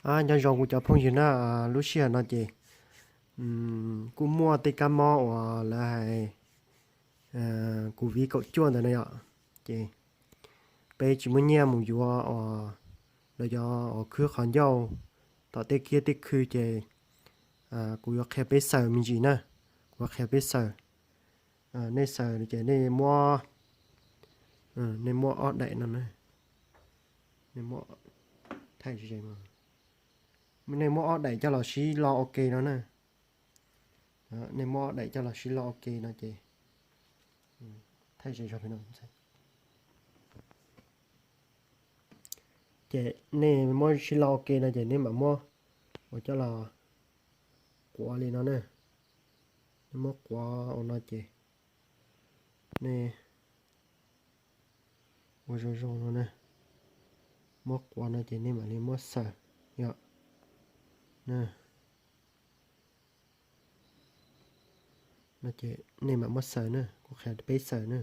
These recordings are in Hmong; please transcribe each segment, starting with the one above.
Nyob zoo kuv cov phooj ywg na, lub sij hawm no ces kuj muaj tej kab mob uas lawv hais kuv viv kaum cuaj ntawd na yom, ces peb tsis muaj nyiaj mus yuav uas lawv cov uas khwb qhov ncauj tom tej kiab tej khw ces kuv yuav qhia peb xaws me ntsis na, kuv yuav qhia peb xaws. Nej xaws ces nej muab, nej muab ob daim no na, nej muab, thaij ze, nej muab ob daim coj los sib lo ua ke no na. Nej muab ob daim coj los sib lo ua ke no ces, thaij ze zog pem no. Ces nej muab sib lo ua ke no ces nej mam muab ua coj los quav li no na. Nej muab quav ua no ces nej ua zoo zoo no na. Muab quav no ces nej mam li muab xaws yom. No ces nej mam muab xaws na, kuv qhia peb xaws na.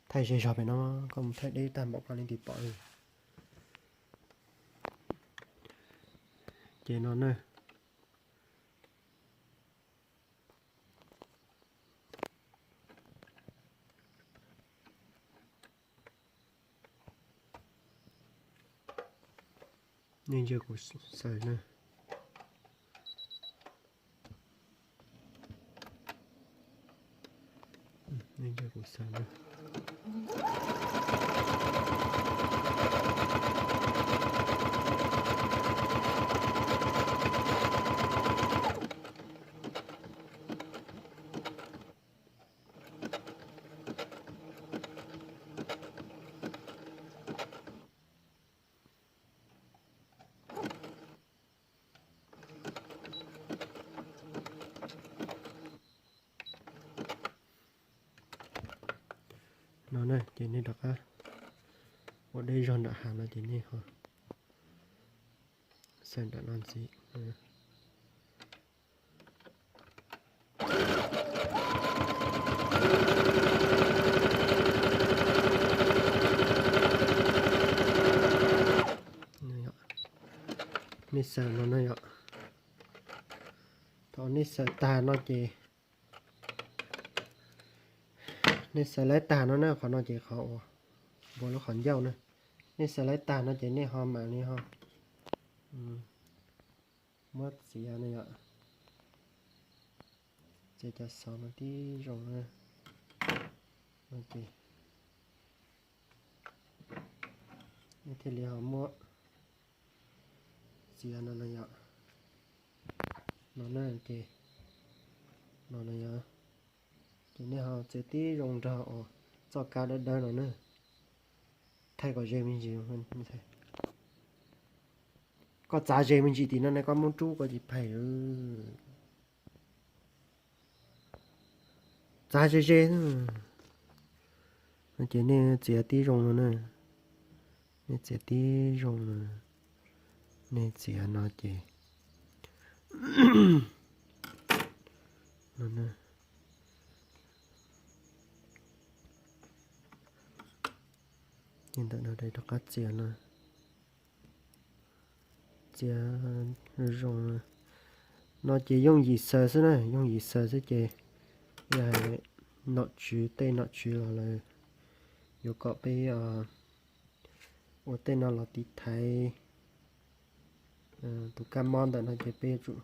Thaij ze zog pem no, koj mus thaij deb tag npaum koj leej twg pom li. Ces no na. Nej ntsia kuv xaws na. Nej ntsia kuv xaws na. No na ces nej rov qab ua deb zog nram hav no ces nej ho xaws nram no ntxiv. Nej xaws no na yom. Thaum nej xaws tag no ces, nej xaws laib tag no na, qhov no ces qhov uas npuav lub qhov ncauj na. Nej xaws laib tag no ces nej ho mam li ho muab txiav no yom. Txiav cov xov no tib zoo na. No ces nej thiaj li ho muab txiav no no yom. No na ces, no no yom. Ces nej ho txiav tib zoo nrog uas txoj kab dawb dawb no na. Thaij kom ze me ntsis. Koj txav ze me ntsis tim no ne, koj muab rub koj tsis phaij. Txav ze ze. No ces nej txiav tib zoo no na. Nej txiav tib zoo no. Nej txiav no ces, no na. Ces ntawm no rov qab txiav no. Txiav zoo zoo no. No ces yooj yim xaws xwb na, yooj yim xaws xwb ces yog nom tswv, tej nom tswv los lawm yuav kom peb ua tej no los tiv thaiv tus kab mob ntawm no ces peb yuav tsum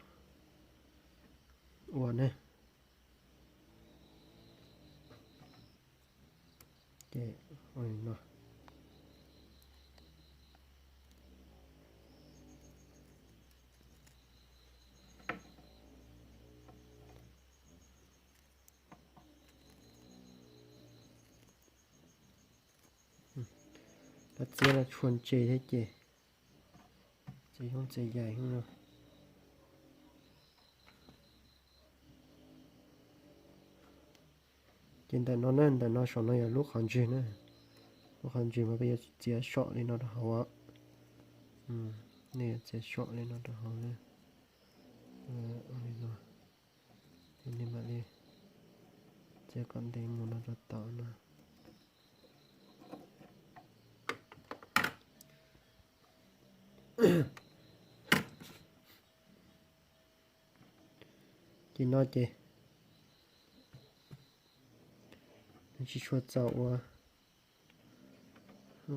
ua ne. Ces no, koj txiav los tshua ntse thiab ces txiav yooj txiav yaig no. Ces ntawm no na, ntawm no saum no yog lub qhov ntswg na. Lub qhov ntswg mas peb yuav txiav som li no rau hauv. Nej yuav txiav som li no rau hauv na. Li no. Ces nej mam li Txiav kom ntev mus no rau tom no. Ces no ces nws tsis tshua txaus ua,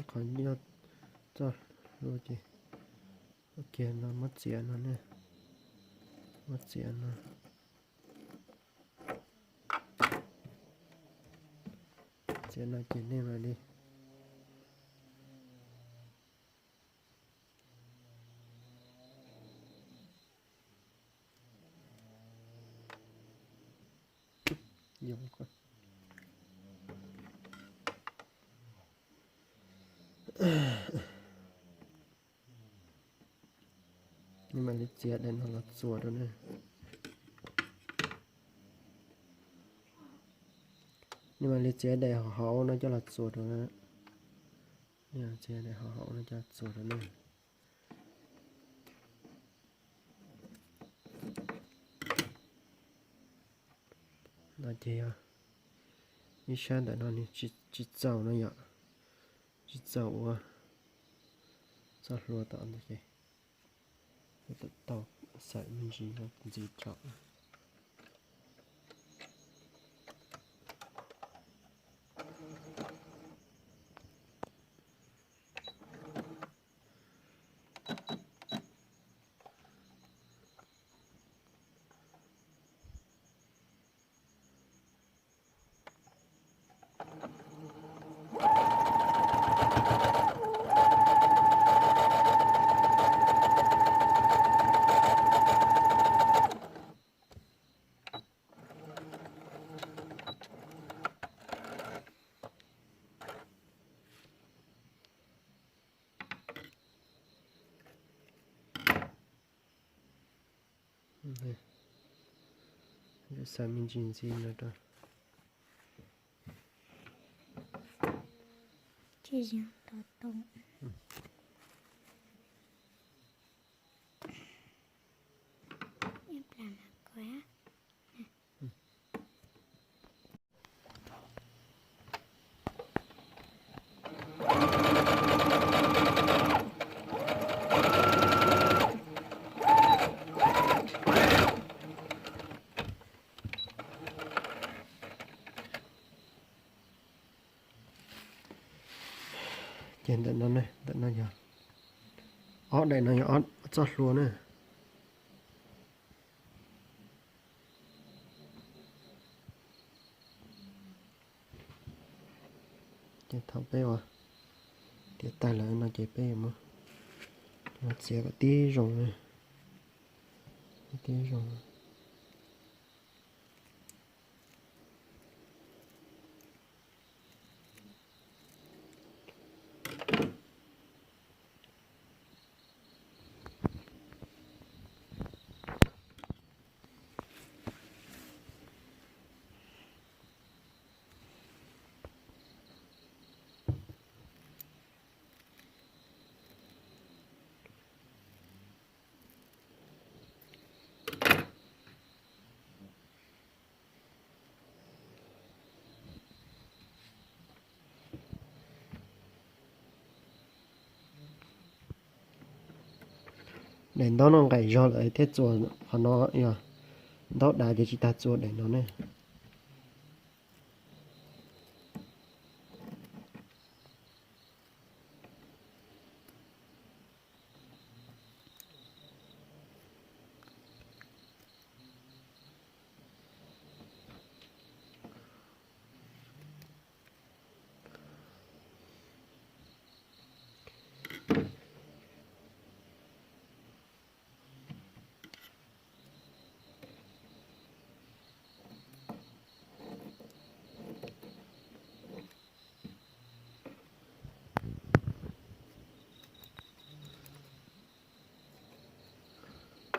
qhov nyob txoj hlua ces ua kiag no muab txiav no ne, muab txiav no. Txiav no ces nej mam li Nej mam li txiav daim no los txuas rau ne. Nej mam li txiav daim hauv hauv no coj los txuas rau. Nej txiav daim hauv hauv no coj los txuas rau ne. No ces yog ib sab ntawm no nws tsis txaus no yom, tsis txaus ua txoj hlua tom ntawd ces tau xaim me ntsis no ntxiv tso. Xav me ntsis ntxiv no rau. Tsis yog tau tau. Ib plag mas kua. Ces ntawm no, ntawm no yog ob daim no yog ob txoj hlua na. Ces thaum peb ua tiav tag lawm no ces peb yuav muab txiav kom tib zoo, tib zoo. Daim ntaub no nqaim zog lawm thiaj txuas qhov no, yog ntaub dav ces tsis tas txuas daim no ne.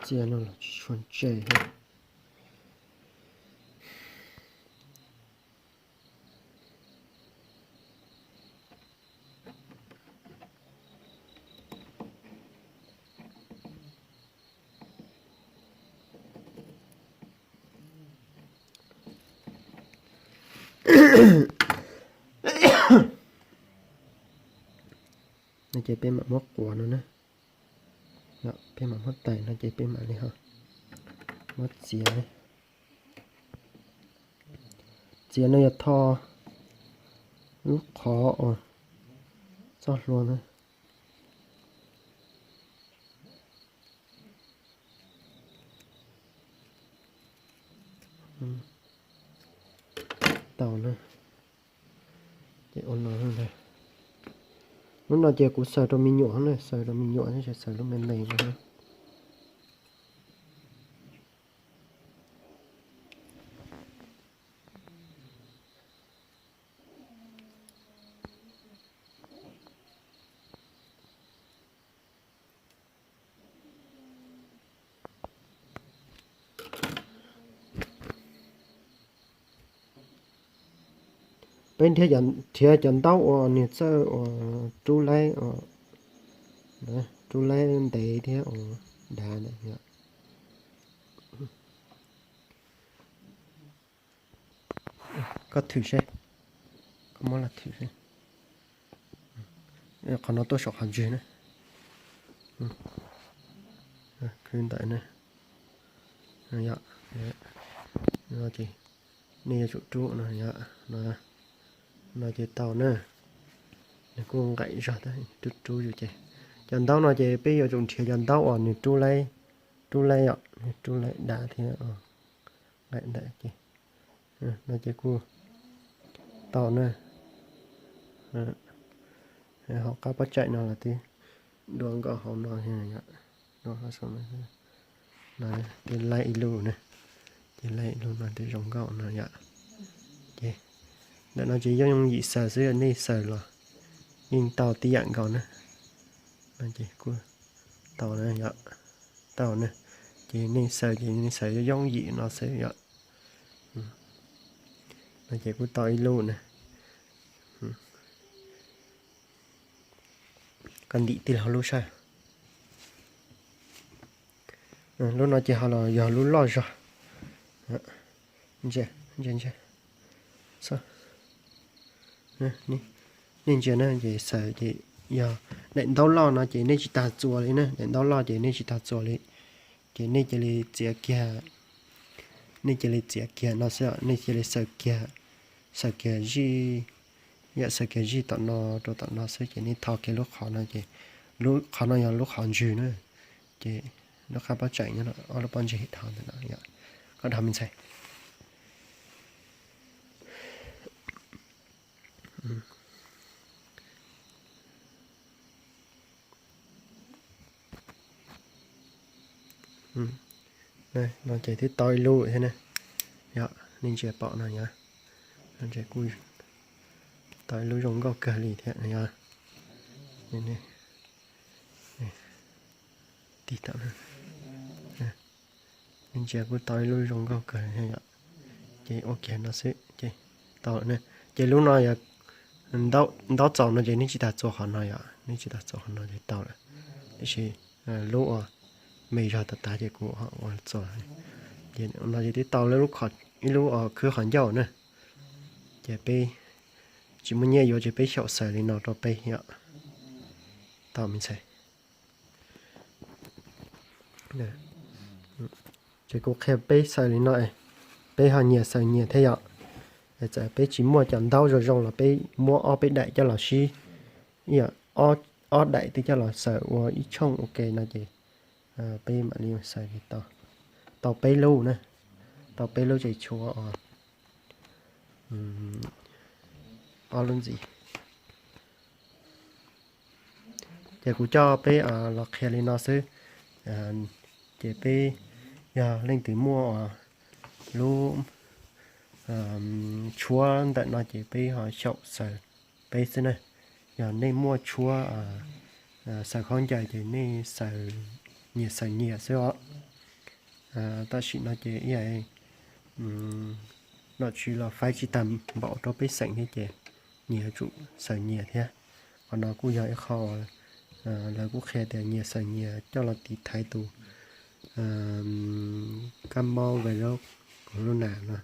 Txiav no los tsis tshua ntse thiab. No ces peb mam muab quav no na. Peb mam muab tais no ces peb mam li ho muab txiav. Txiav no yog tho lub qhov uas txoj hlua na. Tau na. Ces ua no ntag. Lub no ces kuv xaws rau me nyuam na, xaws rau me nyuam, xaws lub me me no. Peb nrhiav cov ntaub uas nws txawj uas rub laib, rub laib ntev thiab uas dav ntawd. Koj thwm seb, koj muab los thwm seb. Qhov no tuaj saum qhov ntswg na. Khwv ntawm na. Yog, no ces nej yuav tsum rub no yog, no ces tau na. Nws kuj nqaim zog tab rub rub zus ces. Cov ntaub no ces peb yuav tsum nrhiav cov ntaub uas nws rub laib, rub laib yom, nws rub laib dav thiab nqaim ntawm ces. No ces kuj tau na. Hauv qab pob tsaim no los twb dua nkauj hauv no thiab yom. Dua hauv no, no twb laib ib lub na, ces laib ib lub no twb zoo nkauj no yom. Ces ntawm no ces yooj yooj yim xaws xwb, nej xaws los yeej tau tib yam nkaus na. No ces kuj tau na yom, tau na. Ces nej xaws ces nej xaws yooj yooj yim no xwb yom. No ces kuj tau ib lub na. Koj ntim tij laug lub saib. Lub no ces ho los yog lub loj zog. Nej ntsia na, ces xaws ces yog daim ntaub loj no ces nej tsis tas txuas li na, daim ntaub loj ces nej tsis tas txuas li. Ces nej cia li txiav kiag, nej cia li txiav kiag no xwb, nej cia li xaws kiag, xaws kiag zij, yam xaws kiag zij tom no rau tom no xwb ces nej tho kiag lub qhov no ces, lub qhov no yog lub qhov ntswg na. Ces lub qab pob tsaim nyob no, ob lub pob ntseg dhau ntawm no yom. Koj dhau me ntxhais. No ces twb tau ib lub thiab na. Yog nej ntsia pom no yog, kuj tau ib lub zoo nkauj kawg li thiab yog. Tig tau, nej ntsia kuj tau ib lub zoo nkauj kawg thiab yom. Ces ua kiag no xwb ces tau lawm na. Ces lub no yog ntaub txaus no ces nej tsis tas txuas qhov no yom, nej tsis tas txuas qhov no ces tau lawm. Tiam sis lub uas me zog tas tas ces kuv ua txuas. Ces no ces twb tau ib lub khwb qhov ncauj na. Ces peb tsis muaj nyiaj yuav ces peb xyaum xaws li no rau peb yom. Tau me ntxhais. Ces kuv qhia peb xaws li no, peb ho nyias xaws nyias thiab yom. Txawm peb tsis muaj cov ntaub zoo zoo los peb muab ob peb daim coj los sib, ob daim twb coj los xaws ua ib tshooj ua ke no ces peb mam li xaws li tau. Tau peb lub na, tau peb lub ces tshuav ob lub ntxiv. Ces kuv coj peb los qhia li no xwb. Ces peb yog leej twg muaj lub tshuab ntawm no ces peb ho xyaum xaws peb xwb na. Yog nej muaj tshuab xaws khaub ncaws ces nej xaws nyias xaws nyias xwb os. Tam sim no ces ib yam nom tswv los faib tsis tag npaum rau peb xeem thiab ces nyias yuav tsum xaws nyias thiab. Qhov no kuj yog ib qho lawv kuj qhia tias nyias xaws nyias coj los tiv thaiv tus kab mob virus corona no.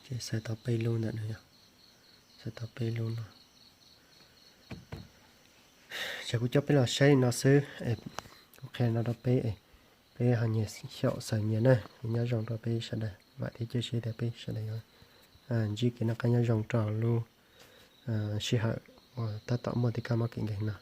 Xaws tau peb lub ntawm no yog, xaws tau peb lub no. Ces kuv coj peb los saib no xwb, kuv qhia no rau peb, peb ho nyias xyaum xaws nyias na. Nyob zoo rau peb sawv daws, vam thiab cia siab tias peb sawv daws yuav ntsib kev noj qab nyob zoo rau lub sij hawm uas tab tom muaj tej kab mob kev nkeeg no.